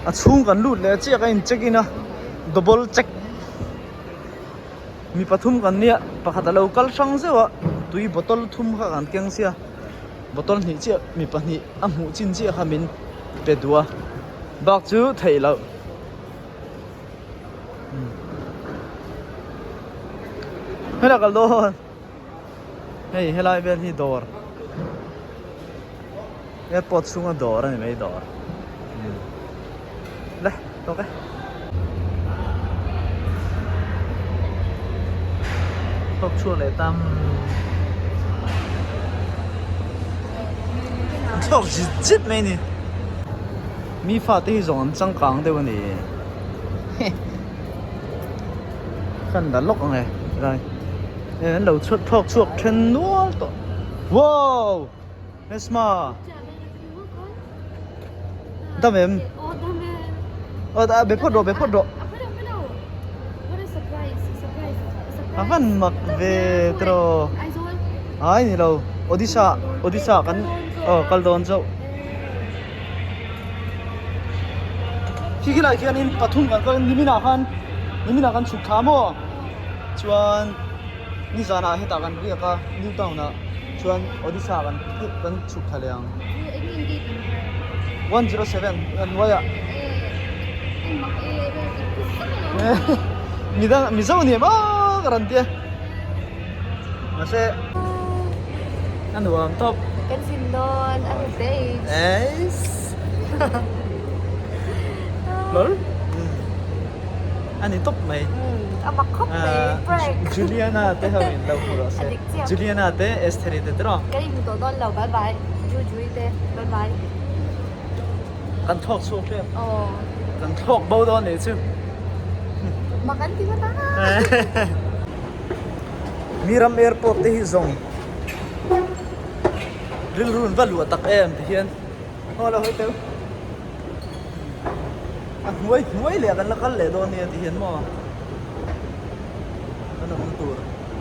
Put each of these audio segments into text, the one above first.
A chhung kan lut leh chiah ka in check in a double check mi pathum kan nia pakhat a lo kal hrang zeuh a tui bottle thum kha kan keng sia bottle hnih chiah mi pahnih a hmuh chin chiah kha min pe duh a bak chu theih loh. Helai kal dawn hei helai vel hi dawr airport chhunga dawr a ni mai dawr le tawk e. Thawk chhuak leh tam an thlawk zit zit mai a ni. Mi fate hi zawng an changkang deuh a ni. Kan la lawk ang e rai e an lo chhuat thlawk chhuak then nual tawh wow Mesma dam em aw da be phawt rawh be phawt rawh a van mak ve tiraw ai ni lo Odisha Odisha kan aw kal dawn chauh. Khi khilaiah khianin pathum kan kal niminah khan niminah kan chhuk thla maw chuan nizanah hetah kan riak a new town ah chuan Odisha kan kan chhuk thla leh ang 107 a hnuaiah midang mizo ni em aw ka rawn tia mahse a nuam tawp. Kan zin dawn a ni stage. Eiss. Lol. A ni tawp mai. A mak khawp mai prank. Juliana te ho in lo hmu rawh se. Juliana te Estheri te tiraw. Kan inhmu tawh dawn lo bye bye. Jujui te bye bye. Kan thlawk chhuak hle. Aw. Kan thlawk bo dawn nih chu. Mak an ti ngawt a. Miram airport te hi zawng rilru an va luah tak em ti hian haw lo hawi teu a hnuai hnuai leh kan la kal leh dawn nia ti hian maw kan awm tur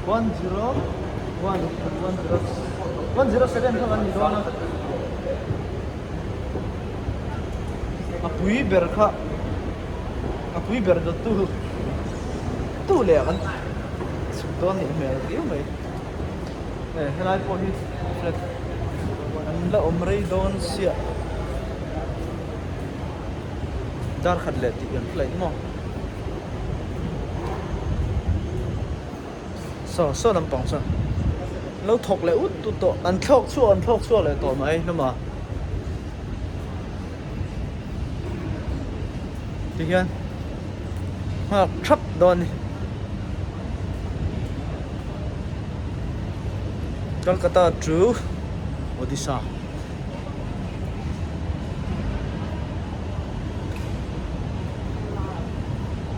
101 107 kha kan ni dawn a a pui ber kha a pui ber dawttu tu leh kan chhuk dawn nih hmel viau mai e helai pawh hi flat an la awm rei dawn siah dar khat leh tih kan flight maw saw saw lampang chuan lo thawk leh ut ut tawh an thlawk chhuak an thlawk chhuak leh tawh mai hlawm a tihian nghak thap dawn a ni Kolkata to Odisha.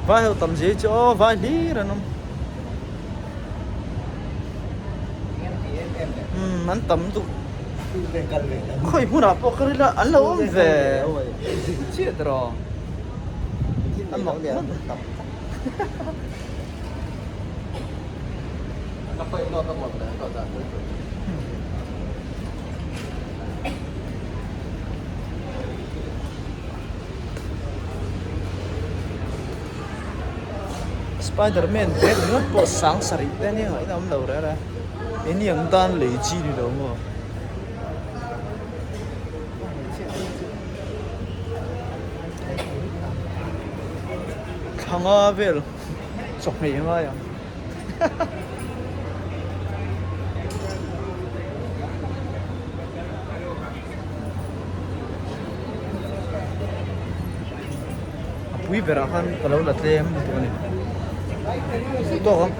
Vai ho tam zia hi chu aw vai hlir an awm umm an tam duh khawi hmunah pawh ka rila an lo awm ve chiah tiraw a mak ngawt Spiderman bag ringawt pawh sang sarih te ania ngaihna awm lo reng reng eng ang tan lei chi ni lo maw. Thla nga vel chawhmeh a ngai ang. A pui berah khan ka lo la tlem lutuk a ni. Tawk ang.